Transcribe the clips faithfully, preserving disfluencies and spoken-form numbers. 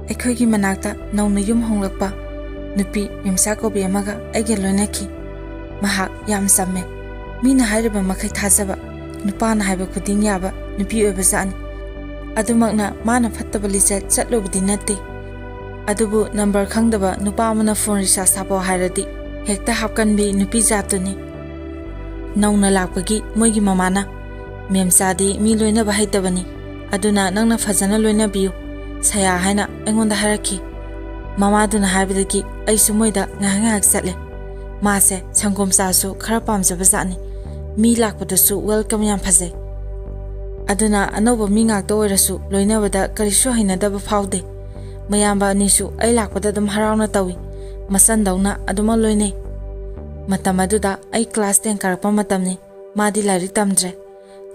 ꯑꯩꯈꯣꯏꯒꯤ ꯃꯅꯥꯛꯇ ꯅꯧꯅ ꯌꯨꯝ ꯍꯣꯡꯂꯛꯄ ꯅꯨꯄꯤ ꯃꯤꯝꯁꯥ ꯀꯧꯕꯤ ꯑꯃꯒ ꯑꯩꯒ ꯂꯣꯏꯅꯈꯤ꯫ ꯃꯍꯥꯛ ꯌꯥꯝ ꯆꯝꯃꯦ꯫ ꯃꯤꯅ ꯍꯥꯏꯔꯤꯕ ꯃꯈꯩ ꯊꯥꯖꯕ, ꯅꯨꯄꯥꯅ ꯍꯥꯏꯕ ꯈꯨꯗꯤꯡ ꯌꯥꯕ ꯅꯨꯄꯤ ꯑꯣꯏꯕꯖꯥꯠꯅꯤ꯫ ꯑꯗꯨꯃꯛꯅ ꯃꯥꯅ ꯐꯠꯇꯕ ꯂꯤꯆꯠ ꯆꯠꯂꯨꯕꯗꯤ ꯅꯠꯇꯦ꯫ ꯑꯗꯨꯕꯨ ꯅꯝꯕꯔ ꯈꯪꯗꯕ ꯅꯨꯄꯥ ꯑꯃꯅ ꯐꯣꯟ ꯔꯤꯆꯥꯔꯖ ꯍꯥꯞꯄꯣ ꯍꯥꯏꯔꯗꯤ ꯍꯦꯛꯇ ꯍꯥꯞꯀꯟꯕꯤ ꯅꯨꯄꯤ ꯖꯥꯠꯇꯨꯅꯤ꯫ ꯅꯧꯅ ꯂꯥꯛꯄꯒꯤ ꯃꯣꯏꯒꯤ ꯃꯃꯥꯅ, "ꯃꯦꯝꯆꯥꯗꯤ ꯃꯤ ꯂꯣꯏꯅꯕ ꯍꯩꯇꯕꯅꯤ, ꯑꯗꯨꯅ ꯅꯪꯅ ꯐꯖꯅ ꯂꯣꯏꯅꯕꯤꯌꯨ," ꯁꯌꯥ ꯍꯥꯏꯅ ꯑꯩꯉꯣꯟꯗ ꯍꯥꯏꯔꯛꯈꯤ꯫ ꯃꯃꯥꯗꯨꯅ ꯍꯥꯏꯕꯗꯒꯤ ꯑꯩꯁꯨ ꯃꯣꯏꯗ ꯉꯥꯏꯍꯥꯛ ꯉꯥꯏꯍꯥꯛ ꯆꯠꯂꯦ꯫ ꯃꯥꯁꯦ ꯁꯪꯒꯣꯝ ꯆꯥꯁꯨ ꯈꯔ ꯄꯥꯝꯖꯕ ꯖꯥꯠꯅꯤ꯫ ꯃꯤ ꯂꯥꯛꯄꯗꯁꯨ welcome ꯌꯥꯝ ꯐꯖꯩ꯫ ꯑꯗꯨꯅ ꯑꯅꯧꯕ ꯃꯤ ꯉꯥꯛꯇ ꯑꯣꯏꯔꯁꯨ ꯂꯣꯏꯅꯕꯗ ꯀꯔꯤꯁꯨ ꯍꯩꯅꯗꯕ ꯐꯥꯎꯗꯦ꯫ ꯃꯌꯥꯝꯕ ꯑꯅꯤꯁꯨ ꯑꯩ ꯂꯥꯛꯄꯗ ꯑꯗꯨꯝ ꯍꯔꯥꯎꯅ ꯇꯧꯏ꯫ ꯃꯆꯟꯗꯧꯅ ꯑꯗꯨꯃꯛ ꯂꯣꯏꯅꯩ꯫ ꯃꯇꯝ ꯑꯗꯨꯗ ꯑꯩ class ten ꯀꯥꯔꯛꯄ ꯃꯇꯝꯅꯤ꯫ ꯃꯥꯗꯤ ꯂꯥꯏꯔꯤꯛ ꯇꯝꯗ꯭ꯔꯦ꯫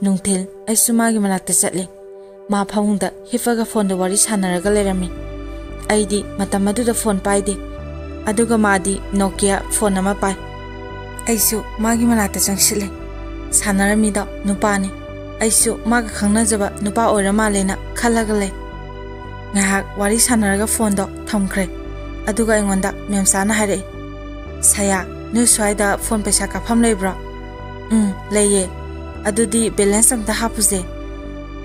ꯅꯨꯡꯊꯤꯜ ꯑꯩꯁꯨ ꯃꯥꯒꯤ ꯃꯅꯥꯛꯇ ꯆꯠꯂꯦ꯫ ꯃꯥ ꯐꯃꯨꯡꯗ ꯍꯤꯞꯄꯒ ꯐꯣꯟꯗ ꯋꯥꯔꯤ ꯁꯥꯟꯅꯔꯒ ꯂꯩꯔꯝꯃꯤ꯫ ꯑꯩꯗꯤ ꯃꯇꯝ ꯑꯗꯨꯗ ꯐꯣꯟ ꯄꯥꯏꯗꯦ꯫ ꯑꯗꯨꯒ ꯃꯥꯗꯤ Nokia ꯐꯣꯟ ꯑꯃ ꯄꯥꯏ꯫ ꯑꯩꯁꯨ ꯃꯥꯒꯤ ꯃꯅꯥꯛꯇ ꯆꯪꯁꯤꯜꯂꯦ꯫ ꯁꯥꯟꯅꯔꯝꯃꯤꯗꯣ ꯅꯨꯄꯥꯅꯤ꯫ ꯑꯩꯁꯨ ꯃꯥꯒ ꯈꯪꯅꯖꯕ ꯅꯨꯄꯥ ꯑꯣꯏꯔ ꯃꯥꯜꯂꯦꯅ ꯈꯜꯂꯒ ꯂꯩ꯫ ꯉꯥꯏꯍꯥꯛ ꯋꯥꯔꯤ ꯁꯥꯟꯅꯔꯒ ꯐꯣꯟꯗꯣ ꯊꯝꯈ꯭ꯔꯦ꯫ ꯑꯗꯨꯒ ꯑꯩꯉꯣꯟꯗ ꯃꯦꯝꯆꯥꯅ ꯍꯥꯏꯔꯛꯏ, "ꯁꯌꯥ, ꯅꯣꯏ ꯁ꯭ꯋꯥꯏꯗ ꯐꯣꯟ ꯄꯩꯁꯥ ꯀꯥꯞꯐꯝ ꯂꯩꯕ꯭ꯔꯣ?" "ꯎꯝ, ꯂꯩꯌꯦ꯫ ꯑꯗꯨꯗꯤ balance ꯑꯝꯇ ꯍꯥꯞꯄꯨꯁꯦ꯫"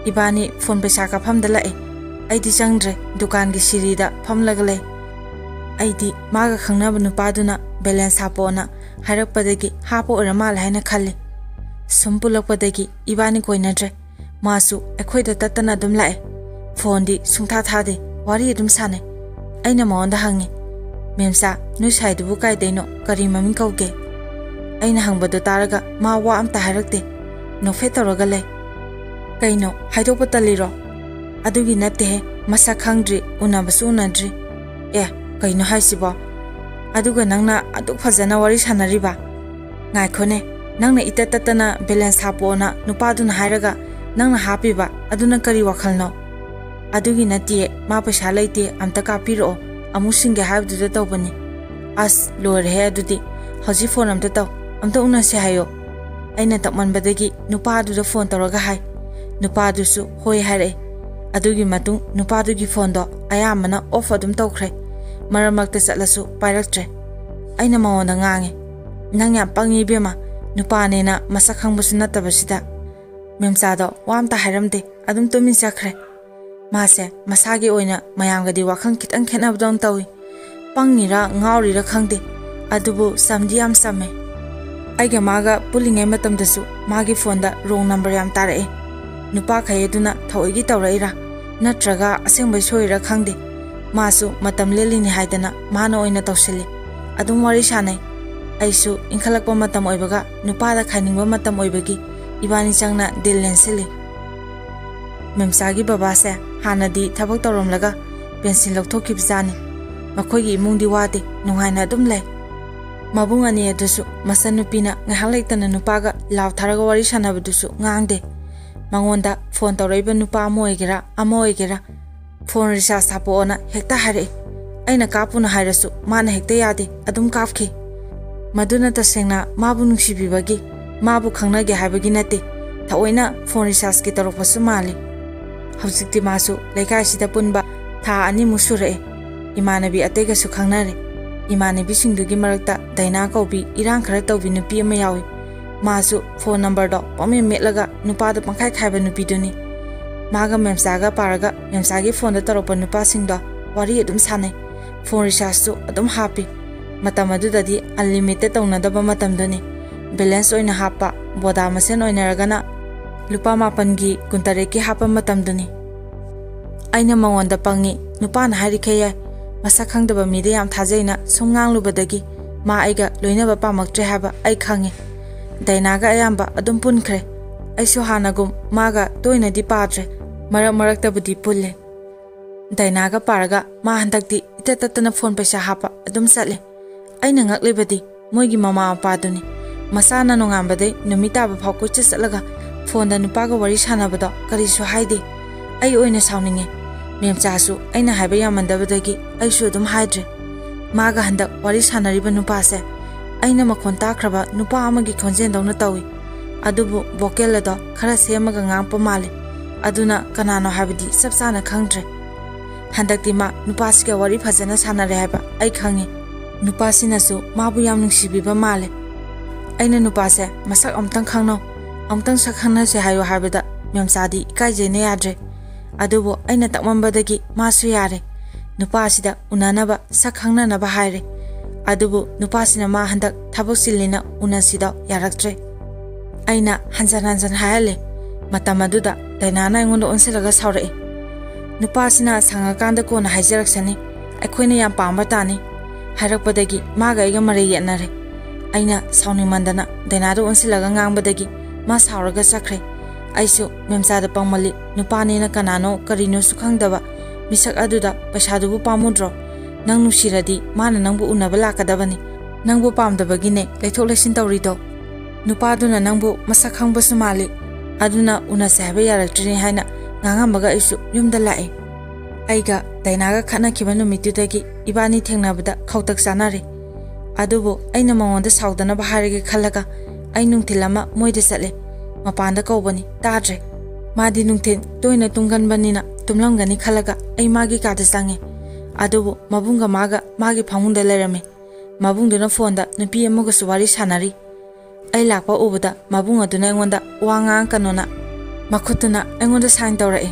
ꯏꯕꯥꯅꯤ ꯐꯣꯟ ꯄꯩꯁꯥ ꯀꯥꯞꯐꯝꯗ ꯂꯥꯛꯑꯦ꯫ ꯑꯩꯗꯤ ꯆꯪꯗ꯭ꯔꯦ, ꯗꯨꯀꯥꯟꯒꯤ ꯁꯤꯔꯤꯗ ꯐꯝꯂꯒ ꯂꯩ꯫ ꯑꯩꯗꯤ ꯃꯥꯒ ꯈꯪꯅꯕ ꯅꯨꯄꯥꯗꯨꯅ balance ꯍꯥꯞꯄꯣꯅ ꯍꯥꯏꯔꯛꯄꯗꯒꯤ ꯍꯥꯞꯄ ꯑꯣꯏꯔ ꯃꯥꯜꯂꯦ ꯍꯥꯏꯅ ꯈꯜꯂꯤ꯫ ꯁꯨꯝ ꯄꯨꯜꯂꯛꯄꯗꯒꯤ ꯏꯕꯥꯅꯤ ꯀꯣꯏꯅꯗ꯭ꯔꯦ꯫ ꯃꯥꯁꯨ ꯑꯩꯈꯣꯏꯗ ꯇꯠꯇꯅ ꯑꯗꯨꯝ ꯂꯥꯛꯑꯦ꯫ ꯐꯣꯟꯗꯤ ꯁꯨꯡꯊꯥ ꯊꯥꯗꯦ, ꯋꯥꯔꯤ ꯑꯗꯨꯝ ꯁꯥꯟꯅꯩ꯫ ꯑꯩꯅ ꯃꯉꯣꯟꯗ ꯍꯪꯉꯤ, "ꯃꯦꯝꯆꯥ, ꯅꯣꯏ ꯁ꯭ꯋꯥꯏꯗꯨꯕꯨ ꯀꯥꯏꯗꯩꯅꯣ? ꯀꯔꯤ ꯃꯃꯤꯡ ꯀꯧꯒꯦ?" ꯑꯩꯅ ꯍꯪꯕꯗꯣ ꯇꯥꯔꯒ ꯃꯥ ꯋꯥ ꯑꯝꯇ ꯍꯥꯏꯔꯛꯇꯦ꯫ ꯅꯣꯛꯐꯦꯠ ꯇꯧꯔꯒ ꯂꯩ꯫ "ꯀꯩꯅꯣ, ꯍꯥꯏꯗꯣꯛꯄ ꯇꯜꯂꯤꯔꯣ?" "ꯑꯗꯨꯒꯤ ꯅꯠꯇꯦꯍꯦ, ꯃꯁꯛ ꯈꯪꯗ꯭ꯔꯤ, ꯎꯅꯕꯁꯨ ꯎꯅꯗ꯭ꯔꯤ꯫" "ꯑꯦ, ꯀꯩꯅꯣ ꯍꯥꯏꯁꯤꯕꯣ? ꯑꯗꯨꯒ ꯅꯪꯅ ꯑꯗꯨꯛ ꯐꯖꯅ ꯋꯥꯔꯤ ꯁꯥꯟꯅꯔꯤꯕ?" "ꯉꯥꯏꯈꯣꯅꯦ, ꯅꯪꯅ ꯏꯇꯠ ꯇꯠꯇꯅ balance ꯍꯥꯞꯄꯣꯅ ꯅꯨꯄꯥꯗꯨꯅ ꯍꯥꯏꯔꯒ ꯅꯪꯅ ꯍꯥꯞꯄꯤꯕ, ꯑꯗꯨꯅ ꯀꯔꯤ ꯋꯥꯈꯜꯅꯣ?" "ꯑꯗꯨꯒꯤ ꯅꯠꯇꯤꯌꯦ, ꯃꯥ ꯄꯩꯁꯥ ꯂꯩꯇꯦ, ꯑꯝꯇ ꯀꯥꯞꯄꯤꯔꯛꯑꯣ, ꯑꯃꯨꯛ ꯁꯤꯡꯒꯦ ꯍꯥꯏꯕꯗꯨꯗ ꯇꯧꯕꯅꯤ꯫" "ꯑꯁ, ꯂꯣꯏꯔꯦꯍꯦ, ꯑꯗꯨꯗꯤ ꯍꯧꯖꯤꯛ ꯐꯣꯟ ꯑꯝꯇ ꯇꯧ, ꯑꯝꯇ ꯎꯅꯁꯦ ꯍꯥꯏꯌꯣ꯫" ꯑꯩꯅ ꯇꯞꯃꯟꯕꯗꯒꯤ ꯅꯨꯄꯥꯗꯨꯗ ꯐꯣꯟ ꯇꯧꯔꯒ ꯍꯥꯏ꯫ ꯅꯨꯄꯥꯗꯨꯁꯨ ꯍꯣꯏ ꯍꯥꯏꯔꯛꯑꯦ꯫ ꯑꯗꯨꯒꯤ ꯃꯇꯨꯡ ꯅꯨꯄꯥꯗꯨꯒꯤ ꯐꯣꯟꯗꯣ ꯑꯌꯥꯝꯕꯅ ꯑꯣꯐ ꯑꯗꯨꯝ ꯇꯧꯈ꯭ꯔꯦ꯫ ꯃꯔꯛ ꯃꯔꯛꯇ ꯆꯠꯂꯁꯨ ꯄꯥꯏꯔꯛꯇ꯭ꯔꯦ꯫ ꯑꯩꯅ ꯃꯉꯣꯟꯗ ꯉꯥꯡꯉꯦ, "ꯅꯪ ꯌꯥꯝ ꯄꯪꯉꯤ ꯏꯕꯦꯝꯃ, ꯅꯨꯄꯥꯅꯦꯅ ꯃꯁꯛ ꯈꯪꯕꯁꯨ ꯅꯠꯇꯕꯁꯤꯗ"꯫ ꯃꯦꯝꯆꯥꯗꯣ ꯋꯥ ꯑꯝꯇ ꯍꯥꯏꯔꯝꯗꯦ, ꯑꯗꯨꯝ ꯇꯨꯃꯤꯟ ꯆꯠꯈ꯭ꯔꯦ꯫ ꯃꯥꯁꯦ ꯃꯁꯥꯒꯤ ꯑꯣꯏꯅ ꯃꯌꯥꯝꯒꯗꯤ ꯋꯥꯈꯜ ꯈꯤꯇꯪ ꯈꯦꯠꯅꯕꯗꯧꯅ ꯇꯧꯏ꯫ ꯄꯪꯉꯤꯔꯥ ꯉꯥꯎꯔꯤꯔꯥ ꯈꯪꯗꯦ, ꯑꯗꯨꯕꯨ ꯆꯝꯗꯤ ꯌꯥꯝ ꯆꯝꯃꯦ꯫ ꯑꯩꯒ ꯃꯥꯒ ꯄꯨꯜꯂꯤꯉꯩ ꯃꯇꯝꯗꯁꯨ ꯃꯥꯒꯤ ꯐꯣꯟꯗ ꯔꯣꯡ ꯅꯝꯕꯔ ꯌꯥꯝ ꯇꯥꯔꯛꯑꯦ꯫ ꯅꯨꯄꯥꯈꯩ ꯑꯗꯨꯅ ꯊꯑꯣꯏꯒꯤ ꯇꯧꯔꯛꯏꯔꯥ ꯅꯠꯇ꯭ꯔꯒ ꯑꯁꯦꯡꯕꯩ ꯁꯣꯏꯔꯤꯔꯥ ꯈꯪꯗꯦ, ꯃꯥꯁꯨ ꯃꯇꯝ ꯂꯦꯜꯂꯤꯅꯤ ꯍꯥꯏꯗꯅ ꯃꯥꯅ ꯑꯣꯏꯅ ꯇꯧꯁꯤꯜꯂꯤ꯫ ꯑꯗꯨꯝ ꯋꯥꯔꯤ ꯁꯥꯟꯅꯩ꯫ ꯑꯩꯁꯨ ꯏꯟꯈꯠꯂꯛꯄ ꯃꯇꯝ ꯑꯣꯏꯕꯒ ꯅꯨꯄꯥꯗ ꯈꯥꯏꯅꯤꯡꯕ ꯃꯇꯝ ꯑꯣꯏꯕꯒꯤ ꯏꯕꯥꯅꯤ ꯆꯪꯅ ꯗꯤꯜ ꯂꯦꯟꯁꯤꯜꯂꯤ꯫ ꯃꯦꯝꯆꯥꯒꯤ ꯕꯕꯥꯁꯦ ꯍꯥꯟꯅꯗꯤ ꯊꯕꯛ ꯇꯧꯔꯝꯂꯒ ꯄꯦꯟꯁꯤꯜ ꯂꯧꯊꯣꯛꯈꯤꯕꯖꯥꯠꯅꯤ꯫ ꯃꯈꯣꯏꯒꯤ ꯏꯃꯨꯡꯗꯤ ꯋꯥꯗꯦ, ꯅꯨꯡꯉꯥꯏꯅ ꯑꯗꯨꯝ ꯂꯩ꯫ ꯃꯕꯨꯡ ꯑꯅꯤ ꯑꯗꯨꯁꯨ ꯃꯆꯟꯅꯨꯄꯤꯅ ꯉꯥꯏꯍꯥꯛ ꯂꯩꯇꯅ ꯅꯨꯄꯥꯒ ꯂꯥꯎ ꯊꯥꯔꯒ ꯋꯥꯔꯤ ꯁꯥꯟꯅꯕꯗꯨꯁꯨ ꯉꯥꯡꯗꯦ꯫ ꯃꯉꯣꯟꯗ ꯐꯣꯟ ꯇꯧꯔꯛꯏꯕ ꯅꯨꯄꯥ ꯑꯃ ꯑꯣꯏꯒꯦꯔꯥ ꯑꯃ ꯑꯣꯏꯒꯦꯔꯥ, "ꯐꯣꯟ ꯔꯤꯆꯥꯔꯖ ꯍꯥꯞꯄꯛꯑꯣꯅ" ꯍꯦꯛꯇ ꯍꯥꯏꯔꯛꯏ꯫ ꯑꯩꯅ ꯀꯥꯞꯄꯨꯅ ꯍꯥꯏꯔꯁꯨ ꯃꯥꯅ ꯍꯦꯛꯇ ꯌꯥꯗꯦ, ꯑꯗꯨꯝ ꯀꯥꯞꯈꯤ꯫ ꯃꯗꯨꯅ ꯇꯁꯦꯡꯅ ꯃꯥꯕꯨ ꯅꯨꯡꯁꯤꯕꯤꯕꯒꯤ, ꯃꯥꯕꯨ ꯈꯪꯅꯒꯦ ꯍꯥꯏꯕꯒꯤ ꯅꯠꯇꯦ, ꯊꯑꯣꯏꯅ ꯐꯣꯟ ꯔꯤꯆꯥꯔꯖꯀꯤ ꯇꯧꯔꯛꯄꯁꯨ ꯃꯥꯜꯂꯤ꯫ ꯍꯧꯖꯤꯛꯇꯤ ꯃꯥꯁꯨ ꯂꯩꯀꯥꯏꯁꯤꯗ ꯄꯨꯟꯕ ꯊꯥ ꯑꯅꯤꯃꯨꯛ ꯁꯨꯔꯛꯑꯦ꯫ ꯏꯃꯥꯟꯅꯕꯤ ꯑꯇꯩꯒꯁꯨ ꯈꯪꯅꯔꯦ꯫ ꯏꯃꯥꯟꯅꯕꯤꯁꯤꯡꯗꯨꯒꯤ ꯃꯔꯛꯇ ꯗꯥꯏꯅꯥ ꯀꯧꯕꯤ ꯏꯔꯥꯡ ꯈꯔ ꯇꯧꯕꯤ ꯅꯨꯄꯤ ꯑꯃ ꯌꯥꯎꯏ꯫ ꯃꯥꯁꯨ ꯐꯣꯟ ꯅꯝꯕꯔꯗꯣ ꯄꯪꯃꯦꯠ ꯃꯦꯠꯂꯒ ꯅꯨꯄꯥꯗꯣ ꯄꯪꯈꯥꯏ ꯈꯥꯏꯕ ꯅꯨꯄꯤꯗꯨꯅꯤ꯫ ꯃꯥꯒ ꯃꯦꯝꯆꯥꯒ ꯄꯥꯔꯒ ꯃꯦꯝꯆꯥꯒꯤ ꯐꯣꯟꯗ ꯇꯧꯔꯛꯄ ꯅꯨꯄꯥꯁꯤꯡꯗꯣ ꯋꯥꯔꯤ ꯑꯗꯨꯝ ꯁꯥꯟꯅꯩ꯫ ꯐꯣꯟ ꯔꯤꯆꯥꯔꯖꯁꯨ ꯑꯗꯨꯝ ꯍꯥꯞꯄꯤ꯫ ꯃꯇꯝ ꯑꯗꯨꯗꯗꯤ ꯑꯟꯂꯤꯃꯤꯇꯦꯠ ꯇꯧꯅꯗꯕ ꯃꯇꯝꯗꯨꯅꯤ꯫ ꯕꯦꯂꯦꯟꯁ ꯑꯣꯏꯅ ꯍꯥꯞꯄ, ꯕꯣꯗꯥ ꯃꯁꯦꯟ ꯑꯣꯏꯅꯔꯒꯅ ꯂꯨꯄꯥ ꯃꯥꯄꯟꯒꯤ ꯀꯨꯟꯇꯔꯦꯠꯀꯤ ꯍꯥꯞꯄ ꯃꯇꯝꯗꯨꯅꯤ꯫ ꯑꯩꯅ ꯃꯉꯣꯟꯗ ꯄꯪꯉꯤ, ꯅꯨꯄꯥꯅ ꯍꯥꯏꯔꯤꯈꯩ ꯌꯥꯏ, ꯃꯁꯛ ꯈꯪꯗꯕ ꯃꯤꯗ ꯌꯥꯝ ꯊꯥꯖꯩꯅ ꯁꯨꯝ ꯉꯥꯡꯂꯨꯕꯗꯒꯤ ꯃꯥ ꯑꯩꯒ ꯂꯣꯏꯅꯕ ꯄꯥꯝꯃꯛꯇ꯭ꯔꯦ ꯍꯥꯏꯕ ꯑꯩ ꯈꯪꯉꯤ꯫ ꯗꯥꯏꯅꯥꯒ ꯑꯌꯥꯝꯕ ꯑꯗꯨꯝ ꯄꯨꯟꯈ꯭ꯔꯦ꯫ ꯑꯩꯁꯨ ꯍꯥꯟꯅꯒꯨꯝ ꯃꯥꯒ ꯇꯣꯏꯅꯗꯤ ꯄꯥꯗ꯭ꯔꯦ, ꯃꯔꯛ ꯃꯔꯛꯇꯕꯨꯗꯤ ꯄꯨꯜꯂꯦ꯫ ꯗꯥꯏꯅꯥꯒ ꯄꯥꯔꯒ ꯃꯥ ꯍꯟꯗꯛꯇꯤ ꯏꯇꯠ ꯇꯠꯇꯅ ꯐꯣꯟ ꯄꯩꯁꯥ ꯍꯥꯞꯄ ꯑꯗꯨꯝ ꯆꯠꯂꯦ꯫ ꯑꯩꯅ ꯉꯛꯂꯤꯕꯗꯤ ꯃꯣꯏꯒꯤ ꯃꯃꯥ ꯃꯄꯥꯗꯨꯅꯤ꯫ ꯃꯆꯥꯅ ꯅꯣꯡꯉꯥꯟꯕꯗꯩ ꯅꯨꯃꯤꯠ ꯇꯥꯕ ꯐꯥꯎ ꯀꯣꯏꯆꯠ ꯆꯠꯂꯒ ꯐꯣꯟꯗ ꯅꯨꯄꯥꯒ ꯋꯥꯔꯤ ꯁꯥꯟꯅꯕꯗꯣ ꯀꯔꯤꯁꯨ ꯍꯥꯏꯗꯦ꯫ ꯑꯩ ꯑꯣꯏꯅ ꯁꯥꯎꯅꯤꯡꯉꯦ꯫ ꯃꯦꯝꯆꯥꯁꯨ ꯑꯩꯅ ꯍꯥꯏꯕ ꯌꯥꯃꯟꯗꯕꯗꯒꯤ ꯑꯩꯁꯨ ꯑꯗꯨꯝ ꯍꯥꯏꯗ꯭ꯔꯦ꯫ ꯃꯥꯒ ꯍꯟꯗꯛ ꯋꯥꯔꯤ ꯁꯥꯟꯅꯔꯤꯕ ꯅꯨꯄꯥꯁꯦ ꯑꯩꯅ ꯃꯈꯣꯟ ꯇꯥꯈ꯭ꯔꯕ ꯅꯨꯄꯥ ꯑꯃꯒꯤ ꯈꯣꯟꯖꯦꯜꯗꯧꯅ ꯇꯧꯏ꯫ ꯑꯗꯨꯕꯨ ꯚꯣꯀꯦꯜ ꯑꯗꯣ ꯈꯔ ꯁꯦꯝꯃꯒ ꯉꯥꯡꯄ ꯃꯥꯜꯂꯤ꯫ ꯑꯗꯨꯅ ꯀꯅꯥꯅꯣ ꯍꯥꯏꯕꯗꯤ ꯆꯞ ꯆꯥꯅ ꯈꯪꯗ꯭ꯔꯦ꯫ ꯍꯟꯗꯛꯇꯤ ꯃꯥ ꯅꯨꯄꯥꯁꯤꯒ ꯋꯥꯔꯤ ꯐꯖꯅ ꯁꯥꯟꯅꯔꯦ ꯍꯥꯏꯕ ꯑꯩ ꯈꯪꯉꯤ꯫ ꯅꯨꯄꯥꯁꯤꯅꯁꯨ ꯃꯥꯕꯨ ꯌꯥꯝ ꯅꯨꯡꯁꯤꯕꯤꯕ ꯃꯥꯜꯂꯦ꯫ ꯑꯩꯅ ꯅꯨꯄꯥꯁꯦ ꯃꯁꯛ ꯑꯃꯨꯛꯇꯪ ꯈꯪꯅꯧ, ꯑꯃꯨꯛꯇꯪ ꯁꯛ ꯈꯪꯅꯁꯦ ꯍꯥꯏꯌꯨ ꯍꯥꯏꯕꯗ ꯃꯦꯝꯆꯥꯗꯤ ꯏꯀꯥꯏꯖꯩꯅ ꯌꯥꯗ꯭ꯔꯦ꯫ ꯑꯗꯨꯕꯨ ꯑꯩꯅ ꯇꯛꯃꯟꯕꯗꯒꯤ ꯃꯥꯁꯨ ꯌꯥꯔꯦ꯫ ꯅꯨꯄꯥ ꯑꯁꯤꯗ ꯎꯅꯅꯕ, ꯁꯛ ꯈꯪꯅꯅꯕ ꯍꯥꯏꯔꯦ꯫ ꯑꯗꯨꯕꯨ ꯅꯨꯄꯥꯁꯤꯅ ꯃꯥ ꯍꯟꯗꯛ ꯊꯕꯛ ꯆꯤꯜꯂꯤꯅ ꯎꯅꯁꯤꯗꯣ ꯌꯥꯔꯛꯇ꯭ꯔꯦ꯫ ꯑꯩꯅ ꯍꯟꯖꯟ ꯍꯟꯖꯟ ꯍꯥꯏꯍꯜꯂꯦ꯫ ꯃꯇꯝ ꯑꯗꯨꯗ ꯗꯥꯏꯅꯥꯅ ꯑꯩꯉꯣꯟꯗ ꯑꯣꯟꯁꯤꯜꯂꯒ ꯁꯥꯎꯔꯛꯏ꯫ "ꯅꯨꯄꯥꯁꯤꯅ ꯁꯪꯉꯀꯥꯟꯗ ꯀꯣꯟꯅ ꯍꯥꯏꯖꯔꯛꯁꯅꯤ, ꯑꯩꯈꯣꯏꯅ ꯌꯥꯝ ꯄꯥꯝꯕ ꯇꯥꯅꯤ" ꯍꯥꯏꯔꯛꯄꯗꯒꯤ ꯃꯥꯒ ꯑꯩꯒ ꯃꯔꯩ ꯌꯦꯠꯅꯔꯦ꯫ ꯑꯩꯅ ꯁꯥꯎꯅꯤꯡꯃꯟꯗꯅ ꯗꯥꯏꯅꯥꯗ ꯑꯣꯟꯁꯤꯜꯂꯒ ꯉꯥꯡꯕꯗꯒꯤ ꯃꯥ ꯁꯥꯎꯔꯒ ꯆꯠꯈ꯭ꯔꯦ꯫ ꯑꯩꯁꯨ ꯃꯦꯝꯆꯥꯗ ꯄꯪꯃꯜꯂꯤ, ꯅꯨꯄꯥꯅꯦꯅ ꯀꯅꯥꯅꯣ ꯀꯔꯤꯅꯣꯁꯨ ꯈꯪꯗꯕ ꯃꯤꯁꯛ ꯑꯗꯨꯗ ꯄꯩꯁꯥꯗꯨꯕꯨ ꯄꯥꯝꯃꯨꯗ꯭ꯔꯣ? ꯅꯪ ꯅꯨꯡꯁꯤꯔꯗꯤ ꯃꯥꯅ ꯅꯪꯕꯨ ꯎꯅꯕ ꯂꯥꯛꯀꯗꯕꯅꯤ꯫ ꯅꯪꯕꯨ ꯄꯥꯝꯗꯕꯒꯤꯅꯦ ꯂꯩꯊꯣꯛ ꯂꯩꯁꯤꯟ ꯇꯧꯔꯤꯗꯣ꯫ ꯅꯨꯄꯥꯗꯨꯅ ꯅꯪꯕꯨ ꯃꯁꯛ ꯈꯪꯕꯁꯨ ꯃꯥꯜꯂꯤ, ꯑꯗꯨꯅ ꯎꯅꯁꯦ ꯍꯥꯏꯕ ꯌꯥꯔꯛꯇ꯭ꯔꯤꯅꯤ ꯍꯥꯏꯅ ꯉꯥꯡꯉꯝꯃꯒ ꯑꯩꯁꯨ ꯌꯨꯝꯗ ꯂꯥꯛꯑꯦ꯫ ꯑꯩꯒ ꯗꯥꯏꯅꯥꯒ ꯈꯠꯅꯈꯤꯕ ꯅꯨꯃꯤꯠꯇꯨꯗꯒꯤ ꯏꯕꯥꯅꯤ ꯊꯦꯡꯅꯕꯗ ꯈꯧꯇꯛ ꯆꯥꯅꯔꯦ꯫ ꯑꯗꯨꯕꯨ ꯑꯩꯅ ꯃꯉꯣꯟꯗ ꯁꯥꯎꯗꯅꯕ ꯍꯥꯏꯔꯒꯦ ꯈꯜꯂꯒ ꯑꯩ ꯅꯨꯡꯊꯤꯜ ꯑꯃ ꯃꯣꯏꯗ ꯆꯠꯂꯦ꯫ ꯃꯄꯥꯟꯗ ꯀꯧꯕꯅꯤ, ꯇꯥꯗ꯭ꯔꯦ꯫ ꯃꯥꯗꯤ ꯅꯨꯡꯊꯤꯜ ꯇꯣꯏꯅ ꯇꯨꯝꯒꯟꯕꯅꯤꯅ ꯇꯨꯝꯂꯝꯒꯅꯤ ꯈꯜꯂꯒ ꯑꯩ ꯃꯥꯒꯤ ꯀꯥꯗ ꯆꯪꯉꯦ꯫ ꯑꯗꯨꯕꯨ ꯃꯕꯨꯡꯒ ꯃꯥꯒ ꯃꯥꯒꯤ ꯐꯃꯨꯡꯗ ꯂꯩꯔꯝꯃꯦ꯫ ꯃꯕꯨꯡꯗꯨꯅ ꯐꯣꯟꯗ ꯅꯨꯄꯤ ꯑꯃꯒꯁꯨ ꯋꯥꯔꯤ ꯁꯥꯟꯅꯔꯤ꯫ ꯑꯩ ꯂꯥꯛꯄ ꯎꯕꯗ ꯃꯕꯨꯡ ꯑꯗꯨꯅ ꯑꯩꯉꯣꯟꯗ ꯋꯥ ꯉꯥꯡꯉꯛꯀꯅꯣꯅ ꯃꯈꯨꯠꯇꯨꯅ ꯑꯩꯉꯣꯟꯗ ꯁꯥꯏꯟ ꯇꯧꯔꯛꯏ꯫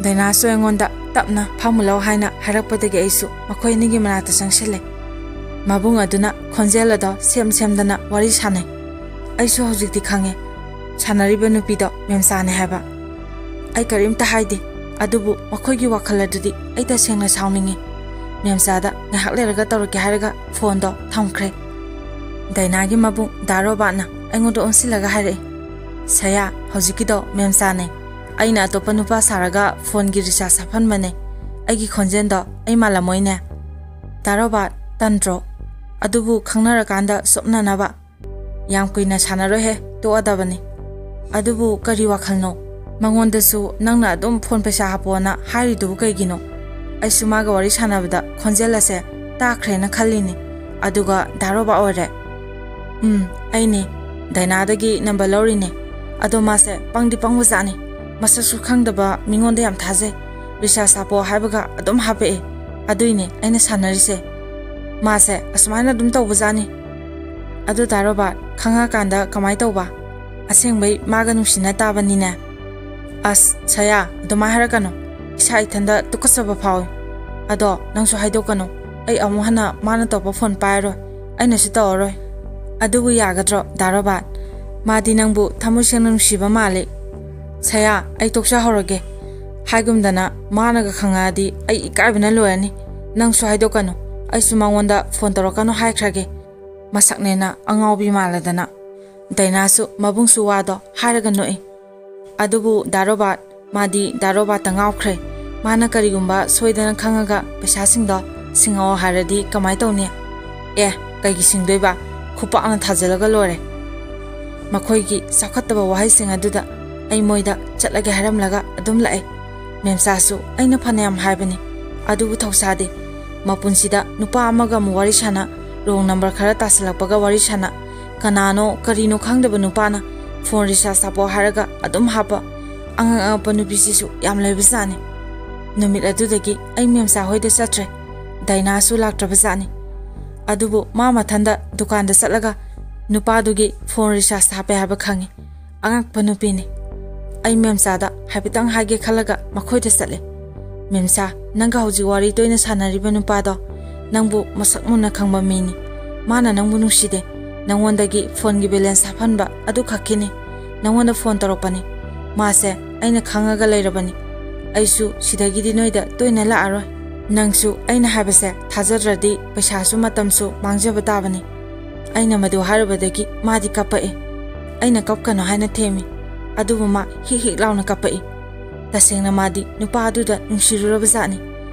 ꯗꯥꯏꯅꯥꯁꯨ ꯑꯩꯉꯣꯟꯗ ꯇꯞꯅ "ꯐꯝꯃꯨ ꯂꯥꯎ" ꯍꯥꯏꯅ ꯍꯥꯏꯔꯛꯄꯗꯒꯤ ꯑꯩꯁꯨ ꯃꯈꯣꯏ ꯑꯅꯤꯒꯤ ꯃꯅꯥꯛꯇ ꯆꯪꯁꯤꯜꯂꯦ꯫ ꯃꯕꯨꯡ ꯑꯗꯨꯅ ꯈꯣꯟꯖꯦꯜ ꯑꯗꯣ ꯁꯦꯝ ꯁꯦꯝꯗꯅ ꯋꯥꯔꯤ ꯁꯥꯟꯅꯩ꯫ ꯑꯩꯁꯨ ꯍꯧꯖꯤꯛꯇꯤ ꯈꯪꯉꯦ, ꯁꯥꯟꯅꯔꯤꯕ ꯅꯨꯄꯤꯗꯣ ꯃꯦꯝꯆꯥꯅꯦ ꯍꯥꯏꯕ꯫ ꯑꯩ ꯀꯔꯤꯝꯇ ꯍꯥꯏꯗꯦ, ꯑꯗꯨꯕꯨ ꯃꯈꯣꯏꯒꯤ ꯋꯥꯈꯜ ꯑꯗꯨꯗꯤ ꯑꯩ ꯇꯁꯦꯡꯅ ꯁꯥꯎꯅꯤꯡꯉꯤ꯫ ꯃꯦꯝꯆꯥꯗ ꯉꯥꯏꯍꯥꯛ ꯂꯩꯔꯒ ꯇꯧꯔꯛꯀꯦ ꯍꯥꯏꯔꯒ ꯐꯣꯟꯗꯣ ꯊꯝꯈ꯭ꯔꯦ꯫ ꯗꯥꯏꯅꯥꯒꯤ ꯃꯕꯨꯡ ꯗꯥ ꯔꯣꯕꯥꯔꯠꯅ ꯑꯩꯉꯣꯟꯗ ꯑꯣꯟꯁꯤꯜꯂꯒ ꯍꯥꯏꯔꯛꯏ, "ꯁꯌꯥ, ꯍꯧꯖꯤꯛꯀꯤꯗꯣ ꯃꯦꯝꯆꯥꯅꯦ꯫ ꯑꯩꯅ ꯑꯇꯣꯞꯄ ꯅꯨꯄꯥ ꯁꯥꯔꯒ ꯐꯣꯟꯒꯤ ꯔꯤꯆꯥꯔꯖ ꯍꯥꯞꯍꯟꯕꯅꯦ꯫ ꯑꯩꯒꯤ ꯈꯣꯟꯖꯦꯜꯗꯣ ꯑꯩ ꯃꯥꯜꯂꯝꯃꯣꯏꯅꯦ?" ꯗꯥ ꯔꯣꯕꯥꯔꯠ, ꯇꯟꯗ꯭ꯔꯣ? ꯑꯗꯨꯕꯨ ꯈꯪꯅꯔꯀꯥꯟꯗ ꯆꯣꯞꯅꯅꯕ꯫ ꯌꯥꯝ ꯀꯨꯏꯅ ꯁꯥꯟꯅꯔꯣꯏꯍꯦ, ꯇꯣꯛꯑꯗꯕꯅꯤ꯫ ꯑꯗꯨꯕꯨ ꯀꯔꯤ ꯋꯥꯈꯜꯅꯣ? ꯃꯉꯣꯟꯗꯁꯨ ꯅꯪꯅ ꯑꯗꯨꯝ ꯐꯣꯟ ꯄꯩꯁꯥ ꯍꯥꯞꯄꯣꯅ ꯍꯥꯏꯔꯤꯗꯨꯕꯨ ꯀꯩꯒꯤꯅꯣ? ꯑꯩꯁꯨ ꯃꯥꯒ ꯋꯥꯔꯤ ꯁꯥꯟꯅꯕꯗ ꯈꯣꯟꯖꯦꯜ ꯑꯁꯦ ꯇꯥꯈ꯭ꯔꯦꯅ ꯈꯜꯂꯤꯅꯦ꯫ ꯑꯗꯨꯒ ꯗꯥ ꯔꯣꯕꯥ ꯑꯣꯏꯔꯦ꯫ "ꯎꯝ, ꯑꯩꯅꯦ꯫ ꯗꯥꯏꯅꯥꯗꯒꯤ ꯅꯝꯕꯔ ꯂꯧꯔꯤꯅꯦ꯫ ꯑꯗꯣ ꯃꯥꯁꯦ ꯄꯪꯗꯤ ꯄꯪꯕꯖꯥꯠꯅꯤ꯫ ꯃꯁꯛꯁꯨ ꯈꯪꯗꯕ ꯃꯤꯉꯣꯟꯗ ꯌꯥꯝ ꯊꯥꯖꯩ꯫ ꯔꯤꯆꯥꯔꯖ ꯍꯥꯞꯄꯣ ꯍꯥꯏꯕꯒ ꯑꯗꯨꯝ ꯍꯥꯞꯄꯛꯑꯦ꯫ ꯑꯗꯨꯏꯅꯦ ꯑꯩꯅ ꯁꯥꯟꯅꯔꯤꯁꯦ꯫ ꯃꯥꯁꯦ ꯑꯁꯨꯃꯥꯏꯅ ꯑꯗꯨꯝ ꯇꯧꯕꯖꯥꯠꯅꯤ꯫ ꯑꯗꯨ ꯗꯥ ꯔꯣꯕꯥꯔꯠ, ꯈꯪꯉꯀꯥꯟꯗ ꯀꯃꯥꯏ ꯇꯧꯕ? ꯑꯁꯦꯡꯕꯩ ꯃꯥꯒ ꯅꯨꯡꯁꯤꯅ ꯇꯥꯕꯅꯤꯅꯦ꯫ ꯑꯁ ꯁꯌꯥ, ꯑꯗꯨꯃꯥꯏ ꯍꯥꯏꯔꯛꯀꯅꯨ꯫ ꯏꯁꯥ ꯏꯊꯟꯗ ꯇꯨꯀꯠꯆꯕ ꯐꯥꯎꯏ꯫ ꯑꯗꯣ ꯅꯪꯁꯨ ꯍꯥꯏꯗꯣꯛꯀꯅꯨ꯫ ꯑꯩ ꯑꯃꯨꯛ ꯍꯟꯅ ꯃꯥꯅ ꯇꯧꯕ ꯐꯣꯟ ꯄꯥꯏꯔꯣꯏ꯫ ꯑꯩꯅꯁꯨ ꯇꯧꯔꯔꯣꯏ꯫ ꯑꯗꯨꯕꯨ ꯌꯥꯒꯗ꯭ꯔꯣ ꯗꯥ ꯔꯣꯕꯥꯔꯠ? ꯃꯥꯗꯤ ꯅꯪꯕꯨ ꯊꯃꯣꯏ ꯁꯦꯡꯅ ꯅꯨꯡꯁꯤꯕ ꯃꯥꯜꯂꯤ꯫ ꯁꯌꯥ, ꯑꯩ ꯇꯣꯛꯆꯍꯧꯔꯒꯦ꯫ ꯍꯥꯏꯒꯨꯝꯗꯅ ꯃꯥꯅꯒ ꯈꯪꯉꯛꯑꯗꯤ ꯑꯩ ꯏꯀꯥꯏꯕꯅ ꯂꯣꯏꯔꯅꯤ꯫ ꯅꯪꯁꯨ ꯍꯥꯏꯗꯣꯛꯀꯅꯨ꯫ ꯑꯩꯁꯨ ꯃꯉꯣꯟꯗ ꯐꯣꯟ ꯇꯧꯔꯛꯀꯅꯨ ꯍꯥꯏꯈ꯭ꯔꯒꯦ꯫ ꯃꯁꯛꯅꯦꯅ ꯑꯉꯥꯎꯕꯤ ꯃꯥꯜꯂꯗꯅ꯫ ꯗꯥꯏꯅꯥꯁꯨ ꯃꯕꯨꯡꯁꯨ ꯋꯥꯗꯣ ꯍꯥꯏꯔꯒ ꯅꯣꯛꯏ꯫ ꯑꯗꯨꯕꯨ ꯗꯥ ꯔꯣꯕꯥꯔꯠ, ꯃꯥꯗꯤ ꯗꯥ ꯔꯣꯕꯥꯔꯠꯇ ꯉꯥꯎꯈ꯭ꯔꯦ꯫ ꯃꯥꯅ ꯀꯔꯤꯒꯨꯝꯕ ꯁꯣꯏꯗꯅ ꯈꯪꯉꯒ ꯄꯩꯁꯥꯁꯤꯡꯗꯣ ꯁꯤꯡꯉꯛꯑꯣ ꯍꯥꯏꯔꯗꯤ ꯀꯃꯥꯏ ꯇꯧꯅꯤ? ꯑꯦ, ꯀꯩꯒꯤ ꯁꯤꯡꯗꯣꯏꯕ? ꯈꯨꯄꯥꯛꯅ ꯊꯥꯖꯤꯜꯂꯒ ꯂꯣꯏꯔꯦ꯫ ꯃꯈꯣꯏꯒꯤ ꯆꯥꯎꯈꯠꯇꯕ ꯋꯥꯍꯩꯁꯤꯡ ꯑꯗꯨꯗ ꯑꯩ ꯃꯣꯏꯗ ꯆꯠꯂꯒꯦ ꯍꯥꯏꯔꯝꯂꯒ ꯑꯗꯨꯝ ꯂꯥꯛꯑꯦ꯫ ꯃꯦꯝꯆꯥꯁꯨ ꯑꯩꯅ ꯐꯅꯌꯥꯝ ꯍꯥꯏꯕꯅꯤ, ꯑꯗꯨꯕꯨ ꯊꯧꯁꯥꯗꯦ꯫ ꯃꯄꯨꯟꯁꯤꯗ ꯅꯨꯄꯥ ꯑꯃꯒ ꯑꯃꯨꯛ ꯋꯥꯔꯤ ꯁꯥꯟꯅ, ꯔꯣꯡ ꯅꯝꯕꯔ ꯈꯔ ꯇꯥꯁꯤꯜꯂꯛꯄꯒ ꯋꯥꯔꯤ ꯁꯥꯟꯅ, ꯀꯅꯥꯅꯣ ꯀꯔꯤꯅꯣ ꯈꯪꯗꯕ ꯅꯨꯄꯥꯅ ꯐꯣꯟ ꯔꯤꯆꯥꯔꯖ ꯍꯥꯞꯄꯣ ꯍꯥꯏꯔꯒ ꯑꯗꯨꯝ ꯍꯥꯞꯄ꯫ ꯑꯉꯛ ꯑꯉꯛꯄ ꯅꯨꯄꯤꯁꯤꯁꯨ ꯌꯥꯝ ꯂꯩꯕꯖꯥꯠꯅꯤ꯫ ꯅꯨꯃꯤꯠ ꯑꯗꯨꯗꯒꯤ ꯑꯩ ꯃꯦꯝꯆꯥ ꯍꯣꯏꯗ ꯆꯠꯇ꯭ꯔꯦ꯫ ꯗꯥꯏꯅꯥꯁꯨ ꯂꯥꯛꯇ꯭ꯔꯕꯖꯥꯠꯅꯤ꯫ ꯑꯗꯨꯕꯨ ꯃꯥ ꯃꯊꯟꯗ ꯗꯨꯀꯥꯟꯗ ꯆꯠꯂꯒ ꯅꯨꯄꯥꯗꯨꯒꯤ ꯐꯣꯟ ꯔꯤꯆꯥꯔꯖ ꯍꯥꯞꯄꯦ ꯍꯥꯏꯕ ꯈꯪꯉꯤ꯫ ꯑꯉꯛꯄ ꯅꯨꯄꯤꯅꯤ꯫ ꯑꯩ ꯃꯦꯝꯆꯥꯗ ꯍꯥꯏꯐꯦꯠꯇꯪ ꯍꯥꯏꯒꯦ ꯈꯜꯂꯒ ꯃꯈꯣꯏꯗ ꯆꯠꯂꯦ꯫ "ꯃꯦꯝꯆꯥ, ꯅꯪꯒ ꯍꯧꯖꯤꯛ ꯋꯥꯔꯤ ꯇꯣꯏꯅ ꯁꯥꯟꯅꯔꯤꯕ ꯅꯨꯄꯥꯗꯣ ꯅꯪꯕꯨ ꯃꯁꯛ ꯃꯨꯟꯅ ꯈꯪꯕ ꯃꯤꯅꯤ꯫ ꯃꯥꯅ ꯅꯪꯕꯨ ꯅꯨꯡꯁꯤꯗꯦ꯫ ꯅꯪꯉꯣꯟꯗꯒꯤ ꯐꯣꯟꯒꯤ ꯕꯦꯂꯦꯟꯁ ꯍꯥꯞꯍꯟꯕ ꯑꯗꯨ ꯈꯛꯀꯤꯅꯤ꯫ ꯅꯪꯉꯣꯟꯗ ꯐꯣꯟ ꯇꯧꯔꯛꯄꯅꯤ꯫ ꯃꯥꯁꯦ ꯑꯩꯅ ꯈꯪꯉꯒ ꯂꯩꯔꯕꯅꯤ꯫ ꯑꯩꯁꯨ ꯁꯤꯗꯒꯤꯗꯤ ꯅꯣꯏꯗ ꯇꯣꯏꯅ ꯂꯥꯛꯑꯔꯣꯏ꯫ ꯅꯪꯁꯨ ꯑꯩꯅ ꯍꯥꯏꯕꯁꯦ ꯊꯥꯖꯗ꯭ꯔꯗꯤ ꯄꯩꯁꯥꯁꯨ ꯃꯇꯝꯁꯨ ꯃꯥꯡꯖꯕ ꯇꯥꯕꯅꯤ꯫" ꯑꯩꯅ ꯃꯗꯨ ꯍꯥꯏꯔꯨꯕꯗꯒꯤ ꯃꯥꯗꯤ ꯀꯞꯄꯛꯑꯦ꯫ ꯑꯩꯅ ꯀꯞꯀꯅꯨ ꯍꯥꯏꯅ ꯊꯦꯝꯃꯤ꯫ ꯑꯗꯨꯕꯨ ꯃꯥ ꯍꯤꯛ ꯍꯤꯛ ꯂꯥꯎꯅ ꯀꯞꯄꯛꯏ꯫ ꯇꯁꯦꯡꯅ ꯃꯥꯗꯤ ꯅꯨꯄꯥ ꯑꯗꯨꯗ ꯅꯨꯡꯁꯤꯔꯨꯔꯕ ꯖꯥꯠꯅꯤ꯫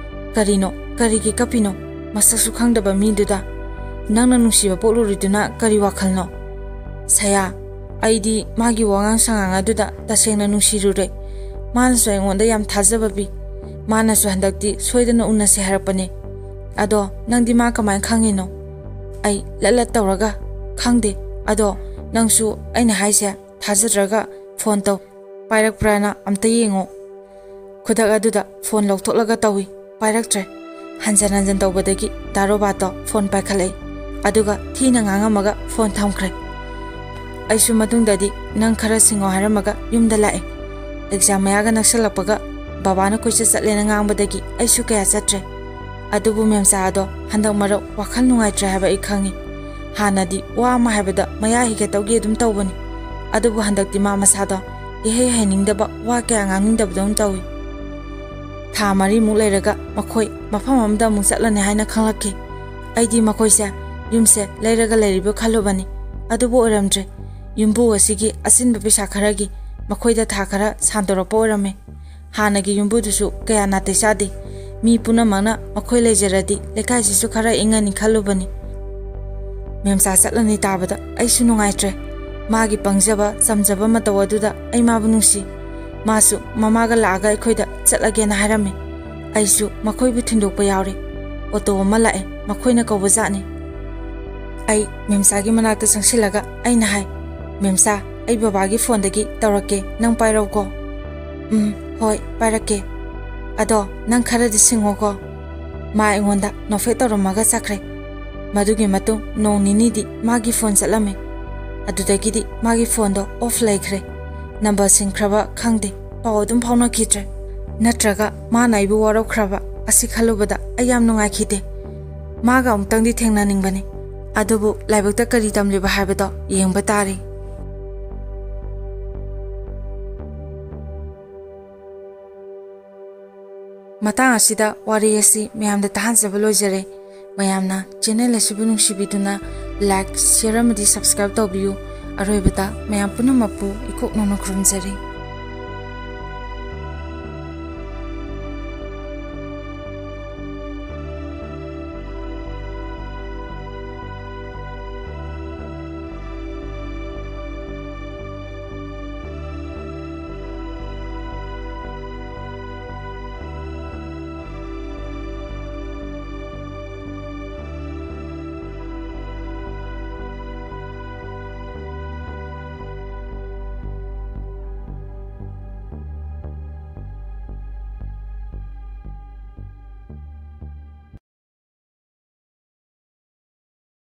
"ꯀꯔꯤꯅꯣ? ꯀꯔꯤꯒꯤ ꯀꯞꯄꯤꯅꯣ? ꯃꯁꯛꯁꯨ ꯈꯪꯗꯕ ꯃꯤꯗꯨꯗ ꯅꯪꯅ ꯅꯨꯡꯁꯤꯕ ꯄꯣꯛꯂꯨꯔꯤꯗꯨꯅ ꯀꯔꯤ ꯋꯥꯈꯜꯅꯣ?" "ꯁꯌꯥ, ꯑꯩꯗꯤ ꯃꯥꯒꯤ ꯋꯥꯉꯥꯡ ꯁꯉꯥꯡ ꯑꯗꯨꯗ ꯇꯁꯦꯡꯅ ꯅꯨꯡꯁꯤꯔꯨꯔꯦ꯫ ꯃꯥꯅꯁꯨ ꯑꯩꯉꯣꯟꯗ ꯌꯥꯝ ꯊꯥꯖꯕ ꯄꯤ꯫ ꯃꯥꯅꯁꯨ ꯍꯟꯗꯛꯇꯤ ꯁꯣꯏꯗꯅ ꯎꯅꯁꯦ ꯍꯥꯏꯔꯛꯄꯅꯦ꯫ ꯑꯗꯣ ꯅꯪꯗꯤ ꯃꯥ ꯀꯃꯥꯏꯅ ꯈꯪꯉꯤꯅꯣ?" ꯑꯩ ꯂꯠ ꯂꯠ ꯇꯧꯔꯒ, "ꯈꯪꯗꯦ꯫ ꯑꯗꯣ ꯅꯪꯁꯨ ꯑꯩꯅ ꯍꯥꯏꯁꯦ ꯊꯥꯖꯗ꯭ꯔꯒ ꯐꯣꯟ ꯇꯧ꯫" ꯄꯥꯏꯔꯛꯄ꯭ꯔꯥꯅ ꯑꯝꯇ ꯌꯦꯡꯉꯣ꯫ ꯈꯨꯗꯛ ꯑꯗꯨꯗ ꯐꯣꯟ ꯂꯧꯊꯣꯛꯂꯒ ꯇꯧꯏ꯫ ꯄꯥꯏꯔꯛꯇ꯭ꯔꯦ꯫ ꯍꯟꯖꯟ ꯍꯟꯖꯟ ꯇꯧꯕꯗꯒꯤ ꯗꯥ ꯔꯣꯕꯥꯔꯠꯇꯣ ꯐꯣꯟ ꯄꯥꯏꯈꯠꯂꯛꯏ꯫ ꯑꯗꯨꯒ ꯊꯤꯅ ꯉꯥꯡꯉꯝꯃꯒ ꯐꯣꯟ ꯊꯝꯈ꯭ꯔꯦ꯫ ꯑꯩꯁꯨ ꯃꯇꯨꯡꯗꯗꯤ ꯅꯪ ꯈꯔ ꯁꯤꯡꯉꯣ ꯍꯥꯏꯔꯝꯃꯒ ꯌꯨꯝꯗ ꯂꯥꯛꯑꯦ꯫ ꯑꯦꯛꯖꯥꯝ ꯃꯌꯥꯒ ꯅꯛꯁꯜꯂꯛꯄꯒ ꯕꯕꯥꯅ ꯀꯣꯏꯆꯠ ꯆꯠꯂꯦꯅ ꯉꯥꯡꯕꯗꯒꯤ ꯑꯩꯁꯨ ꯀꯌꯥ ꯆꯠꯇ꯭ꯔꯦ꯫ ꯑꯗꯨꯕꯨ ꯃꯦꯝꯆꯥ ꯑꯗꯣ ꯍꯟꯗꯛ ꯃꯔꯛ ꯋꯥꯈꯜ ꯅꯨꯡꯉꯥꯏꯇ꯭ꯔꯦ ꯍꯥꯏꯕ ꯑꯩ ꯈꯪꯉꯤ꯫ ꯍꯥꯟꯅꯗꯤ ꯋꯥ ꯑꯃ ꯍꯥꯏꯕꯗ ꯃꯌꯥ ꯍꯤꯒꯠꯇꯧꯒꯤ ꯑꯗꯨꯝ ꯇꯧꯕꯅꯤ꯫ ꯑꯗꯨꯕꯨ ꯍꯟꯗꯛꯇꯤ ꯃꯥ ꯃꯁꯥꯗꯣ ꯏꯍꯩ ꯍꯩꯅꯤꯡꯗꯕ, ꯋꯥ ꯀꯌꯥ ꯉꯥꯡꯅꯤꯡꯗꯕꯗꯧꯅ ꯇꯧꯏ꯫ ꯊꯥ ꯃꯔꯤꯃꯨꯛ ꯂꯩꯔꯒ ꯃꯈꯣꯏ ꯃꯐꯝ ꯑꯃꯗ ꯑꯃꯨꯛ ꯆꯠꯂꯅꯤ ꯍꯥꯏꯅ ꯈꯪꯂꯛꯈꯤ꯫ ꯑꯩꯗꯤ ꯃꯈꯣꯏꯁꯦ ꯌꯨꯝꯁꯦ ꯂꯩꯔꯒ ꯂꯩꯔꯤꯕ ꯈꯜꯂꯨꯕꯅꯤ꯫ ꯑꯗꯨꯕꯨ ꯑꯣꯏꯔꯝꯗ꯭ꯔꯦ꯫ ꯌꯨꯝꯕꯨ ꯑꯁꯤꯒꯤ ꯑꯆꯤꯟꯕ ꯄꯩꯁꯥ ꯈꯔꯒꯤ ꯃꯈꯣꯏꯗ ꯊꯥ ꯈꯔ ꯁꯥꯟꯗꯣꯔꯛꯄ ꯑꯣꯏꯔꯝꯃꯦ꯫ ꯍꯥꯟꯅꯒꯤ ꯌꯨꯝꯕꯨꯗꯨꯁꯨ ꯀꯌꯥ ꯅꯥꯇꯩ ꯆꯥꯗꯦ꯫ ꯃꯤ ꯄꯨꯝꯅꯃꯛꯅ ꯃꯈꯣꯏ ꯂꯩꯖꯔꯗꯤ ꯂꯩꯀꯥꯏꯁꯤꯁꯨ ꯈꯔ ꯏꯪꯉꯅꯤ ꯈꯜꯂꯨꯕꯅꯤ꯫ ꯃꯦꯝꯆꯥ ꯆꯠꯂꯅꯤ ꯇꯥꯕꯗ ꯑꯩꯁꯨ ꯅꯨꯡꯉꯥꯏꯇ꯭ꯔꯦ꯫ ꯃꯥꯒꯤ ꯄꯪꯖꯕ, ꯆꯝꯖꯕ ꯃꯇꯧ ꯑꯗꯨꯗ ꯑꯩ ꯃꯥꯕꯨ ꯅꯨꯡꯁꯤ꯫ ꯃꯥꯁꯨ ꯃꯃꯥꯒ ꯂꯥꯛꯑꯒ ꯑꯩꯈꯣꯏꯗ ꯆꯠꯂꯒꯦꯅ ꯍꯥꯏꯔꯝꯃꯤ꯫ ꯑꯩꯁꯨ ꯃꯈꯣꯏꯕꯨ ꯊꯤꯟꯗꯣꯛꯄ ꯌꯥꯎꯔꯦ꯫ ꯑꯣꯇꯣ ꯑꯃ ꯂꯥꯛꯑꯦ, ꯃꯈꯣꯏꯅ ꯀꯧꯕ ꯖꯥꯠꯅꯤ꯫ ꯑꯩ ꯃꯦꯝꯆꯥꯒꯤ ꯃꯅꯥꯛꯇ ꯆꯪꯁꯤꯜꯂꯒ ꯑꯩꯅ ꯍꯥꯏ, "ꯃꯦꯝꯆꯥ, ꯑꯩ ꯕꯕꯥꯒꯤ ꯐꯣꯟꯗꯒꯤ ꯇꯧꯔꯛꯀꯦ, ꯅꯪ ꯄꯥꯏꯔꯧꯀꯣ꯫" "ꯎꯝ, ꯍꯣꯏ, ꯄꯥꯏꯔꯛꯀꯦ꯫ ꯑꯗꯣ ꯅꯪ ꯈꯔꯗꯤ ꯁꯤꯡꯉꯣꯀꯣ꯫" ꯃꯥ ꯑꯩꯉꯣꯟꯗ ꯅꯣꯛꯐꯦꯠ ꯇꯧꯔꯝꯃꯒ ꯆꯠꯈ꯭ꯔꯦ꯫ ꯃꯗꯨꯒꯤ ꯃꯇꯨꯡ ꯅꯣꯡ ꯅꯤꯅꯤꯗꯤ ꯃꯥꯒꯤ ꯐꯣꯟ ꯆꯠꯂꯝꯃꯦ꯫ ꯑꯗꯨꯗꯒꯤꯗꯤ ꯃꯥꯒꯤ ꯐꯣꯟꯗꯣ ꯑꯣꯐ ꯂꯩꯈ꯭ꯔꯦ꯫ ꯅꯝꯕꯔ ꯁꯤꯟꯈ꯭ꯔꯕ ꯈꯪꯗꯦ, ꯄꯥꯎ ꯑꯗꯨꯝ ꯐꯥꯎꯅꯈꯤꯗ꯭ꯔꯦ꯫ ꯅꯠꯇ꯭ꯔꯒ ꯃꯥꯅ ꯑꯩꯕꯨ ꯋꯥꯔꯧꯈ꯭ꯔꯕ? ꯑꯁꯤ ꯈꯜꯂꯨꯕꯗ ꯑꯩ ꯌꯥꯝ ꯅꯨꯡꯉꯥꯏꯈꯤꯗꯦ꯫ ꯃꯥꯒ ꯑꯃꯨꯛꯇꯪꯗꯤ ꯊꯦꯡꯅꯅꯤꯡꯕꯅꯤ꯫ ꯑꯗꯨꯕꯨ ꯂꯥꯏꯕꯛꯇ ꯀꯔꯤ ꯇꯝꯂꯤꯕ ꯍꯥꯏꯕꯗꯣ ꯌꯦꯡꯕ ꯇꯥꯔꯤ꯫ ꯃꯇꯥꯡ ꯑꯁꯤꯗ ꯋꯥꯔꯤ ꯑꯁꯤ ꯃꯌꯥꯝꯗ ꯇꯥꯍꯟꯖꯕ ꯂꯣꯏꯖꯔꯦ꯫ ꯃꯌꯥꯝꯅ ꯆꯦꯅꯦꯜ ꯑꯁꯤꯕꯨ ꯅꯨꯡꯁꯤꯕꯤꯗꯨꯅ ꯂꯥꯏꯛ, ꯁꯤꯌꯔ ꯑꯃꯗꯤ ꯁꯕꯁꯀ꯭ꯔꯥꯏꯕ ꯇꯧꯕꯤꯌꯨ꯫ ꯑꯔꯣꯏꯕꯗ ꯃꯌꯥꯝ ꯄꯨꯝꯅꯃꯛꯄꯨ ꯏꯀꯣꯛ ꯅꯧꯅ ꯈꯨꯔꯨꯝꯖꯔꯤ꯫